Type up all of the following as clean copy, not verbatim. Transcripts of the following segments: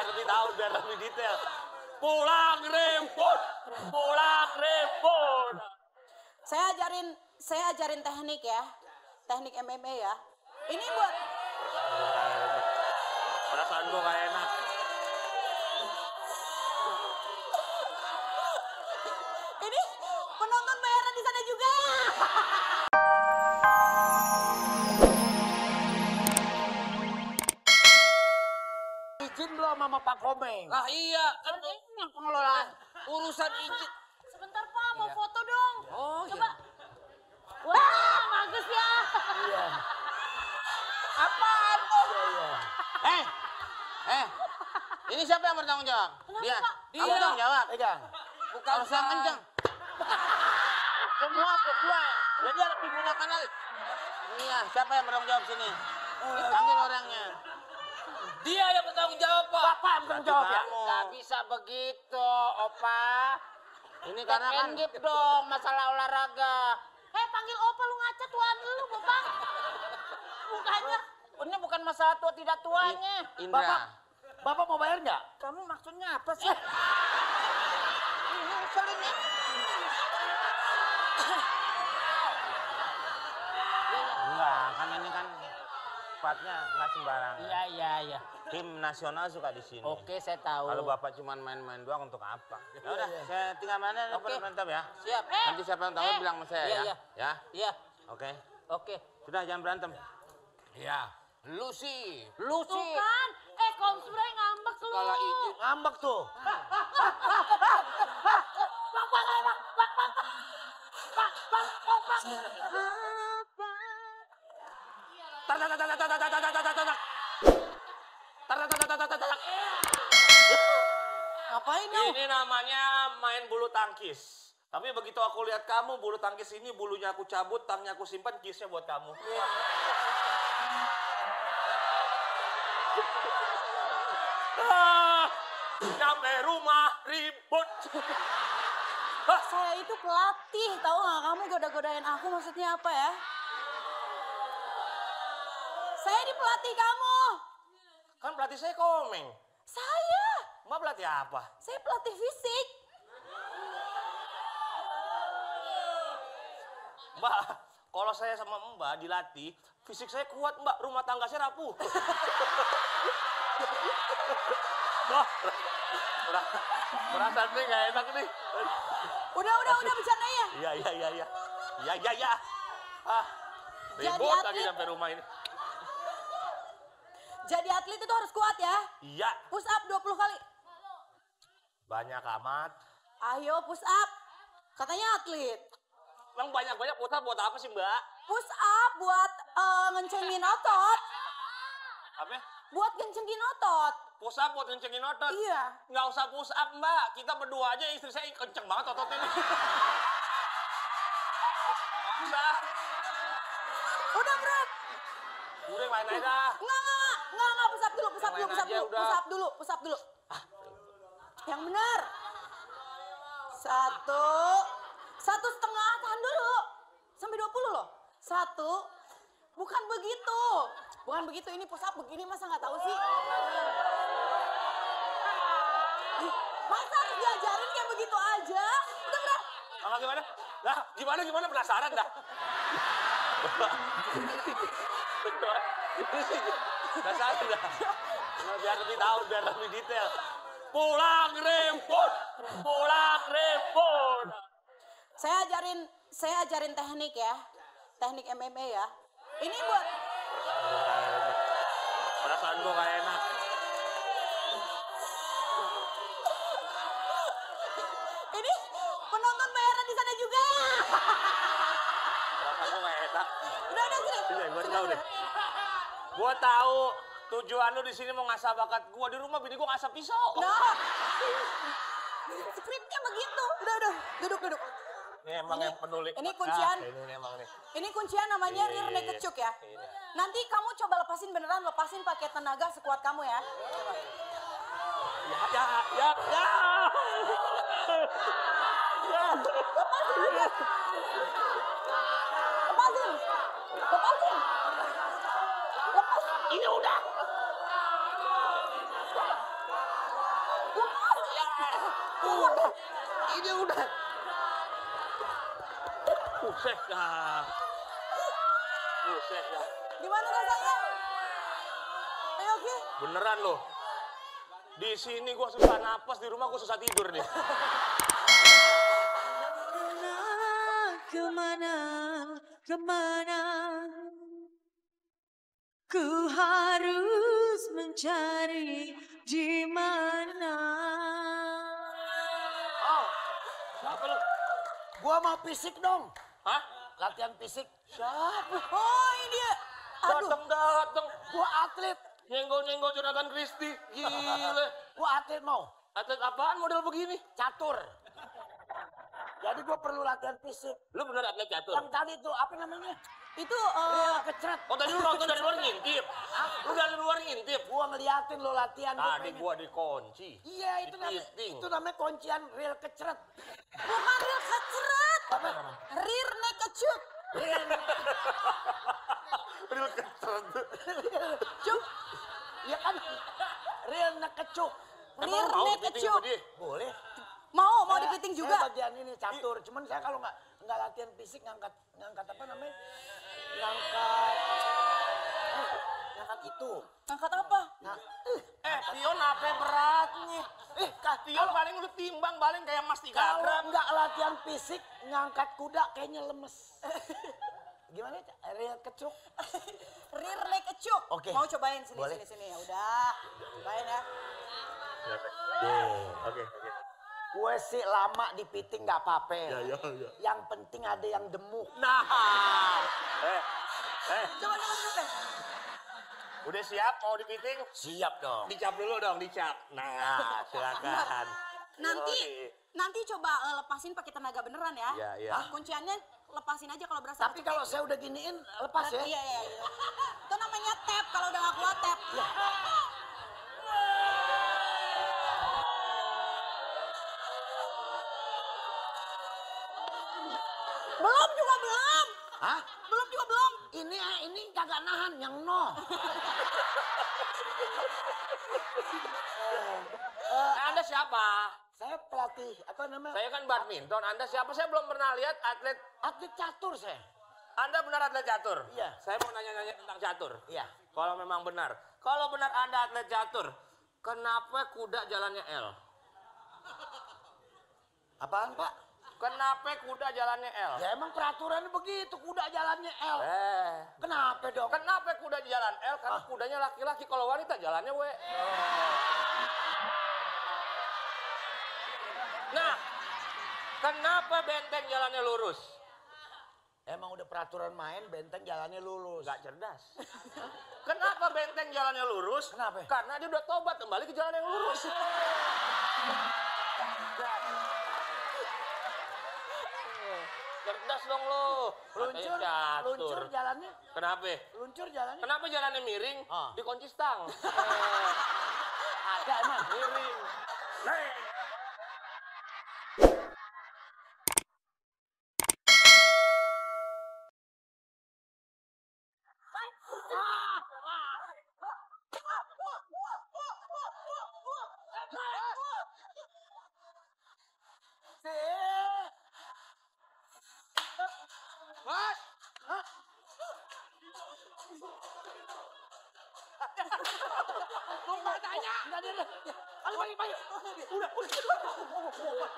biar lebih tahu, biar lebih detail. Pulang remput, pulang remput. Saya ajarin teknik ya, teknik MMA ya. Ini buat. Perasaan gue gak enak. Ini penonton bayaran di sana juga. Izin belum sama Pak Komeng? Lah iya, kan Yang pengelolaan. urusan izin. Sebentar Pak, mau foto dong. Oh, Coba. Wah, bagus ya. Iya. Apaan tuh? Ini siapa yang bertanggung jawab? Kenapa, Dia. Pak? Kamu bertanggung jawab. Pegang. Bukan harus yang kenceng. Semua berdua. Jadi harus digunakan lagi. Iya, siapa yang bertanggung jawab sini? Panggil orangnya. Dia yang bertanggung jawab, Pak. Bapak yang bertanggung jawab ya? Gak bisa begitu, Opa. Ini karena kan Endgip dong, masalah olahraga. Panggil Opa, lu ngaca tuan lu, Bapak. Mukanya. Ini bukan masalah tua tidak tuanya. Indra. Bapak mau bayar nggak? Kamu maksudnya apa sih? Sering ya? Enggak, kan ini kan tempatnya nggak sembarangan. Iya. Tim nasional suka di sini. Oke, saya tahu. Kalau Bapak cuma main-main doang untuk apa? Ya udah, saya tinggal mana Oke. mantap ya. Siap. Nanti siapa yang tahu bilang sama saya ya. Ya. Iya. Oke. Oke. Sudah jangan berantem. Ya, lu sih. Lu Tuh sih. kan, Kom sebenarnya ngambek lu. Kalau itu Ngambek tuh. Ngapain lu? Ini namanya main bulu tangkis. Tapi begitu aku lihat kamu bulu tangkis ini, bulunya aku cabut, tangnya aku simpan, kisnya buat kamu. Sampai rumah ribut. Saya itu pelatih, tahu nggak? Kamu goda-godain aku maksudnya apa ya? Saya di pelatih kamu. Kan pelatih saya Komeng. Saya Mbak pelatih apa? pelatih fisik. Mbak, kalau saya sama Mbak dilatih, fisik saya kuat Mbak, rumah tangga saya rapuh. Wah, perasaan saya nggak enak nih. Udah bercanda ya. Iya. Ah, Jadi ribut lagi atlet. sampai rumah ini. Jadi atlet itu harus kuat ya. Iya, Push up 20 kali. banyak amat. Ayo push up. Katanya atlet. Emang banyak-banyak putar buat apa sih Mbak? Push up buat ngencengin otot. Apa? Buat ngencengin otot. Push up buat kencengin otot? Iya. Nggak usah push up Mbak, kita berdua aja, istri saya kenceng banget ototnya ini. Mbak, Udah berat. udah main aja dah. Enggak, push up dulu. Yang lain aja udah. Push up dulu. Yang benar. 1, 1,5, tahan dulu. Sampai 20 loh. 1, bukan begitu, ini push up begini masa nggak tahu sih? Masa harus diajarin kayak begitu aja? Udah berat. Mama gimana? Nah, gimana penasaran dah. Penasaran dah. Nah, biar lebih tahu, biar lebih detail. Pulang remput, pulang remput. Saya ajarin teknik ya, teknik MMA ya. Ini buat. Perasaan gue gak enak. Ini penonton bayaran di sana juga. Perasaan gue gak enak. Udah sini. Sini, gue tahu deh. Gue tahu tujuan lu di sini mau ngasah bakat gue. Di rumah bini gue ngasah pisau. No. Skripnya begitu. Udah, duduk. Ini emang yang penulis. Ini kuncian. Ini emang nih. Ini kuncian namanya rear Iya. naked choke ya. Nanti kamu coba lepasin pakai tenaga sekuat kamu ya. Ya. Lepasin. Lepas. Ini udah. Ini udah. Buset dah. Buset dah. Gimana rasanya? Oke. Beneran loh. Di sini gua susah napas, di rumah gua susah tidur nih. Kemana, kemana ku harus mencari di mana? Oh, Siapa lu? gua mau fisik dong. Hah? Latihan fisik. Siapa? Oh ini dia. Aduh, Dateng. Gua atlet. Nyenggol-nyenggol Jonathan Christie. Gile. Gua atlet mau. Atlet apaan model begini? Catur. Jadi gua perlu latihan fisik. Lu bener atlet catur? Yang tadi tuh apa namanya? itu Kecret. Oh tadi lu nonton dari luar ngintip? Lu dari luar ngintip? Gua ngeliatin lo latihan. Gua Tadi pengen. gua dikunci. Iya Dipiting. itu namanya kuncian real kecret. bukan real keceret. Rear neck kecut. Real kecret. Cuk, Iya kan? Real kecuk. Emang rear lu mau neck dipiting kecut. sama dia? Boleh. Mau dipiting juga. Saya bagian ini catur. Cuman saya kalau nggak latihan fisik ngangkat apa namanya? Ngangkat itu. Angkat apa? Nah, Pion apa beratnya? Pion paling lu timbang paling kayak mas 3 kalau gram. nggak latihan fisik ngangkat kuda kayaknya lemes. Gimana? Real kecuk. Rear neck kecut. Oke. Mau cobain sini Boleh. sini. Ya udah. Cobain ya. Oke. Gue sih lama dipiting nggak apa-apa. Ya. Yang penting ada yang demuk. Nah. Coba deh. Udah siap mau dipiting? Siap dong. Dicap dulu dong, dicap. Nah, silakan. Nanti coba lepasin pakai tenaga beneran ya. Iya. Kunciannya lepasin aja kalau berasa. Tapi kalau saya udah giniin lepas ya. Iya. Itu namanya tap, kalau udah gak kuat tap. Belum juga belum. Hah? Belum juga belum. Ini kagak nahan yang no. Anda siapa? Saya pelatih apa namanya? Saya kan badminton. Anda siapa? Saya belum pernah lihat atlet. Atlet catur saya. Anda benar atlet catur? Iya. Saya mau nanya-nanya tentang catur. Iya. Kalau memang benar. Kalau benar Anda atlet catur, kenapa kuda jalannya L? Apaan Pak? Kenapa kuda jalannya L? Ya emang peraturannya begitu, kuda jalannya L. Kenapa dong? Kenapa kuda jalan L? Karena kudanya laki-laki, kalau wanita jalannya W. Nah, kenapa benteng jalannya lurus? Emang udah peraturan main, benteng jalannya lurus. Gak cerdas. Kenapa benteng jalannya lurus? Kenapa? Karena dia udah tobat kembali ke jalan yang lurus. Cerdas dong lo. Luncur, Katanya luncur catur. jalannya. Kenapa? Luncur jalannya. Kenapa jalannya miring? Dikunci stang. Ada emang. Miring. Numpang tanya. Ayo pagi. Udah.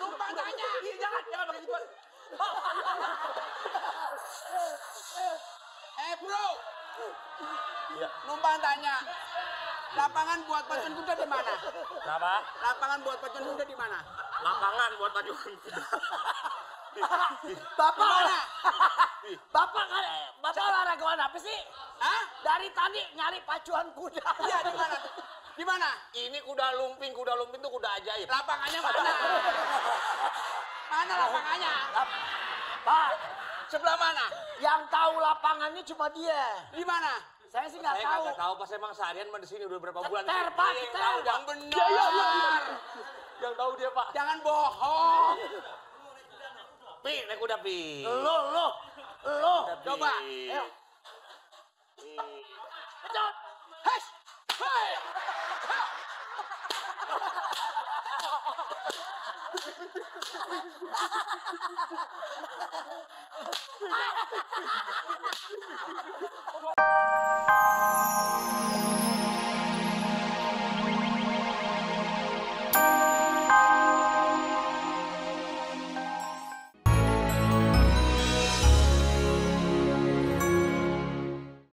Numpang tanya. Jangan pakai gituan. Bro, numpang tanya, lapangan buat pacuan kuda di mana? Kenapa? Lapangan buat pacuan kuda di mana? Lapangan buat pacuan. Bapak Mana? Bapak olahragawan apa sih? Hah? Dari tadi nyari pacuan kuda. Iya di mana? Di mana? Ini kuda lumping tuh kuda ajaib. Lapangannya mana? Mana lapangannya? Pak, Sebelah mana? yang tahu lapangannya cuma dia. Di mana? Saya sih nggak Saya tahu. kagak tahu pas emang seharian mah di sini udah berapa bulan. Seter, Pak, Yang seter. tahu yang benar. Yang tahu dia, Pak. Jangan bohong. Pi, naik kuda Pi. Lo. Coba. Ayo. Pecut. Hesh. Hei.